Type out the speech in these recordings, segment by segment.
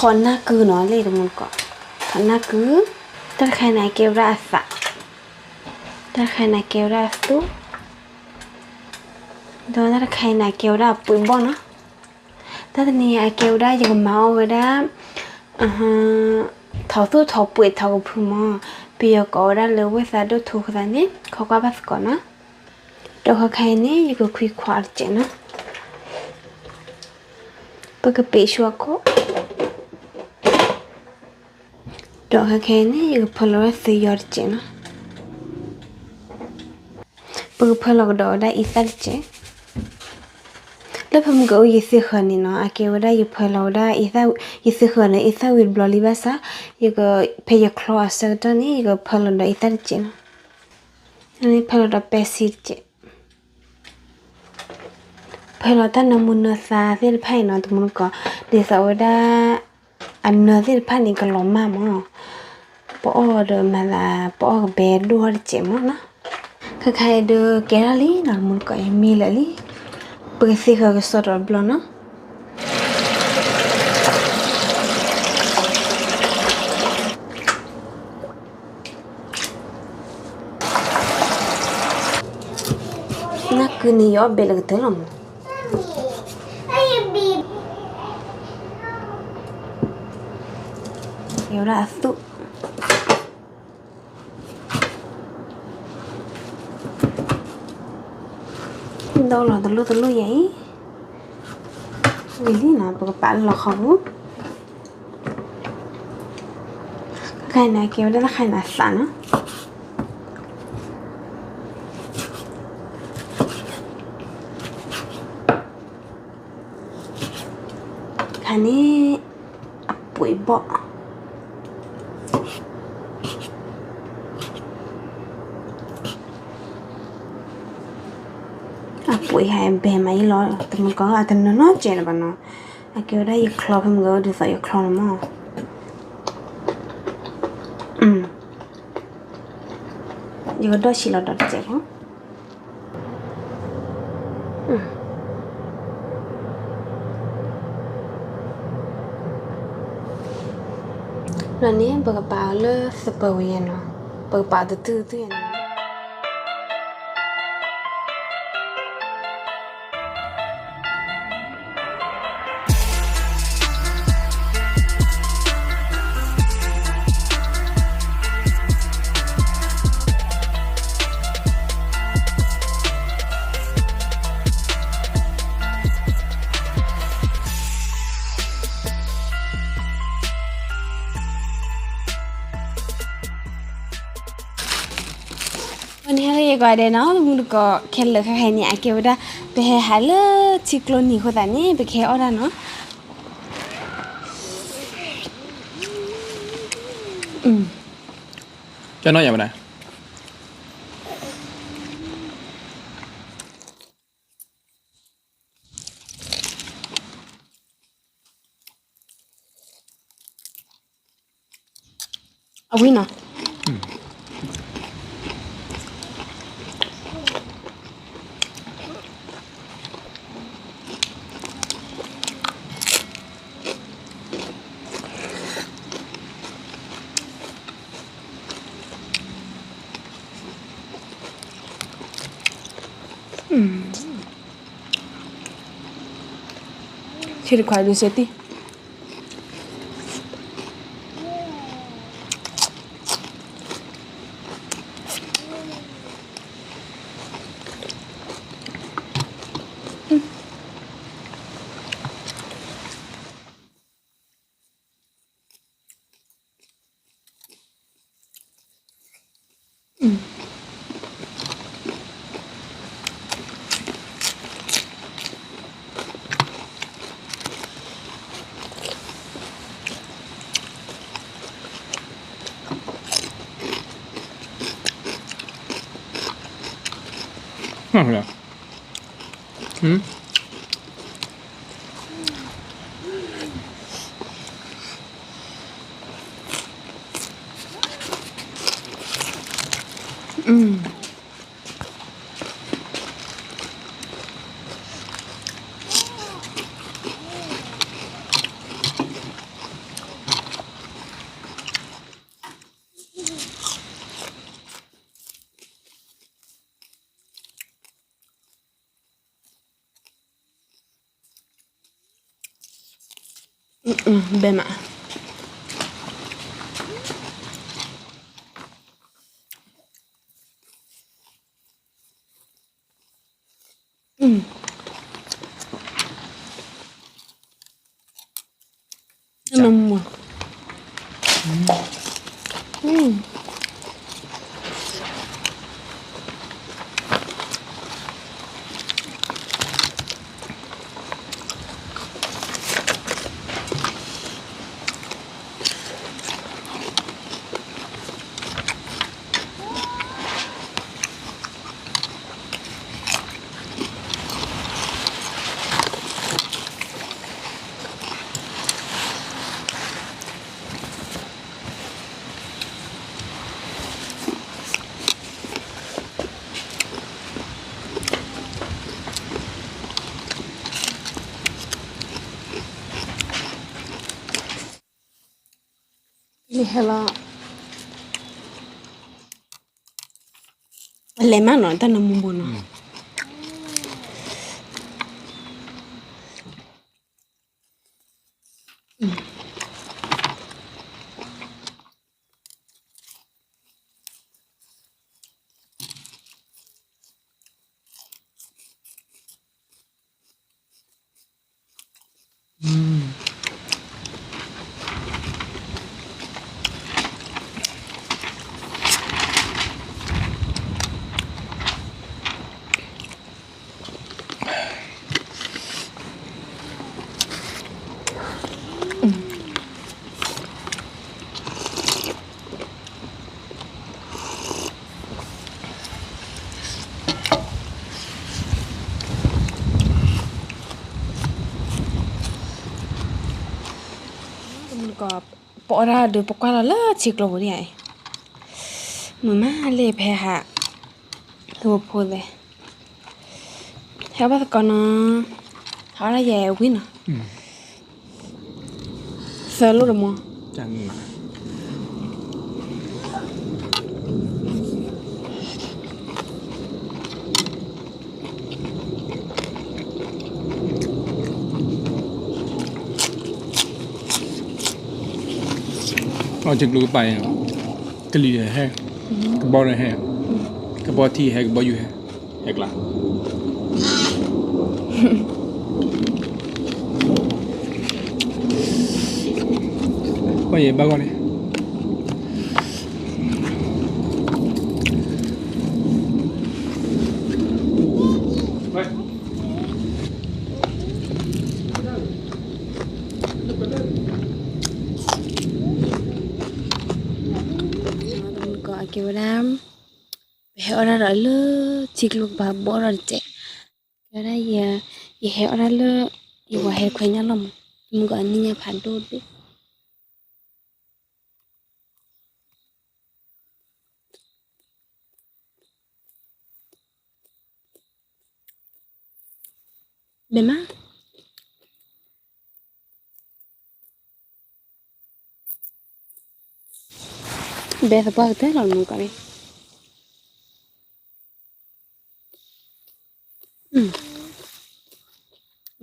ဖီၣ်နၢ်ကုနီၤ လၢတမူတကိး, ဖီၣ်နၢ်ကု, တၢ်တခါအံၤန့ၣ် အကဲဝဲဒၣ်အသး, တၢ်တခါအံၤန့ၣ် အကဲဝဲဒၣ်အသူၣ်, ဒီးတၢ်တခါအံၤန့ၣ် အကဲဝဲဒၣ်အပှ့ၤဘီၣ်နီၤ. တၢ်တနံၤအံၤ အကဲဝဲဒၣ် ယကမၤအီၣ်ဝဲဒၣ် ထိးသူၣ်ထိးပှ့ၤထိးကဖုမၢ်, ပယီၤကိးဝဲဒၣ်လၢဝဲၢ်သးဒိၣ်ထူအဃိသတးန့ၣ် ခိးကွၢ်ဘၣ်သကိးနီၤ. ဒီးခဲခါအံၤန့ၣ် ယကခွံခွးတစဲးနီၤ, ပကပ့းဆူအခိၣ်, ဒီးခဲခါအံၤန့ၣ် ယကဖၢလီၤဝဲဒၣ်သုယီၤတစဲးနီၤ. ပကဖၢလီၤကဒီးဝဲဒၣ်အံသၣ်တစဲး, လၢဖဲမုၢ်ကအိၣ်ယသ့ၣ်ဃၢၤန့ၣ်နီၤ အကဲဝဲဒၣ်ယဖၢလီၤဝဲဒၣ်အံသၣ်, ယသ့ၣ်ဃၢၤန့ၣ် အံသၣ်ဝံၤတဘျီလံဘၣ်ဆၣ်, ယက, ဖဲယချီအဆၢကတီၢ်န့ၣ် ယကဖၢလီၤဒီးအံသၣ်တစဲးနီၤ, ဖၢလီၤဒီးပဲစံတစဲး ဖၢလီၤတၢ်နၢမူနၢသါသ့ၣ်တဖၣ်အံၤနီၤ တမူတကိး, ဒ်သိးဝဲဒၣ် အနၢသ့ၣ်တဖၣ်န့ၣ် ကလီၤမၢ်မၢ်, ပအီၣ်ဒီးမၤသး ပအီၣ်ကဘဲဒိၣ်ထီၣ်တစဲးမၢ်နီၤ. ခဲခါအံၤဒီးကဲထီၣ်လံနီၤ တမူတကိး အံၤမံလၢာ်လံ, ပကသ့ဃၢၤကစီဒီးတဘျီနီၤ. နၢ်ကုန့ၣ် ယအီၣ်ဘဲလၢကတၢၢ်လီၤမး, ယဝဲဒၣ်အသူၣ် ဒိၣ်လီၤတလိၣ်တလိၣ်ယၤအံၤ, ဝံၤလံနီၤ ပကပာ်လၢလီၤခီပူၤ, ခဲခါအံၤန့ၣ် ကဲဝဲဒၣ်တၢ်ခါအံၤန့ၣ်အသးနီၤ. ခါန့ၣ် အပှ့ၤဘီၣ်, အပှ့ၤဟဲဘဲမးအံၤလီၤ တမူတကိး အတနၢၤနီတစဲးလၢၤဘၣ်နီၤ, အကဲဝဲဒၣ်ယချီဖဲမုၢ်ဂီၤဒ်သိးယချီန့ၣ်မၢ်, ယကဒီၣ်ဆံးလီၤဒီးတစဲးဖိ ဒီးန့ၣ် ပကပာ်အီၤလၢသပၢၤဝံၤယဲနီၤ, ပကပာ်အီၤတတုၤတုၤယဲနီၤ. ဝဲန့ၣ်ဟဲလၢယဂီၢ်ဒဲးနီၤ တမူတကိး ခဲလၢာ်ခဲခါအံၤန့ၣ် အကဲဝဲဒၣ် ပဟဲဟးလၢထံကျိနံၤအဃိသတးန့ၣ် ပကဟဲအီၣ်တၢ်နီၤ. ကနီၢ်ယၤဝဲဒၣ် အဝံၤနီၤ. ဆ့တခွါဒုးစဲတံၢ် ဘဲမး နမၤ လံဟဲလီၤ လဲၤမးနီၤ တၢ်နၢမူဘိနီၤ ပအီၣ်ဒၣ်ဒီး ပကွၢ်လီၤလၢထံကျိပူၤဒ်အံၤ, မုာ်မးလၢဖဲဟး, လၢဖိသဲ, ဟဲဘၣ်သကိးနီၤ, ဟးအီၣ်ဒၣ်ယဲဝံၤနီၤ. သၢလိၣ်တမီၤ. အီၣ်ကၠိကလုၢ်ကပၤအံၤ, ကလံၤဟဲ, ကဘီဟဲ, ကဘီထံဟဲ, ကဘီယူၤဟဲ. ဟဲကျါ, ဘၣ်ယဲဘၣ်ဂီၢ်န့ၣ်, ကီးအကဲဝဲဒၣ်, ပဟဲအီၣ်ဒၣ်ဒီးလၢထံကျိကပၤဘီဒီးတစဲး, ကဲဝဲဒၣ်, ယဟဲအီၣ်ဒၣ်လၢ, ယဝၤဟဲခွဲညၣ်လီၢ်မး, မုၢ်ကီးအနံၣ်ညါဖးဒိၣ်ဒိၣ်. ဘဲမး, ဘဲသပှၢ်ကတၢၢ်လီၤမုၢ်ကီးန့ၣ်,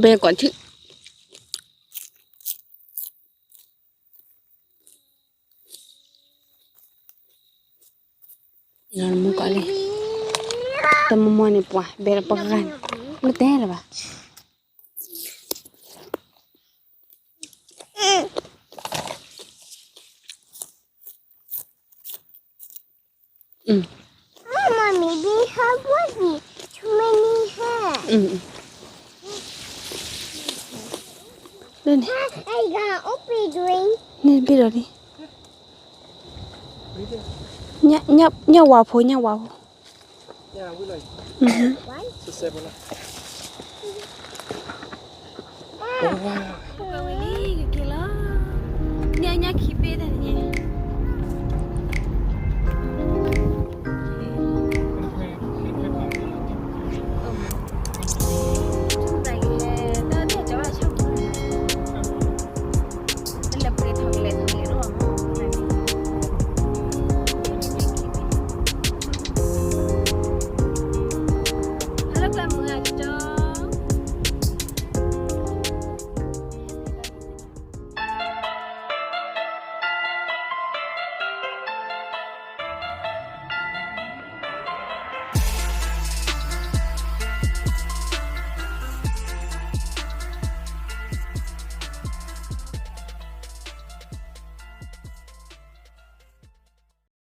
ဘဲကီးထံၣ် မုၢ်ကီးလံ, တမီၤမီၤန့ၣ်ပှၤ, ဘဲလၢပှၤဂၤန့ၣ်, မ့ၢ်တဲလၢၤဘၣ်. န့ၣ်ဘ့ၣ်ဒီးလံ, ညၣ်ဝါဖိ, ညၣ်ဝါဖိ.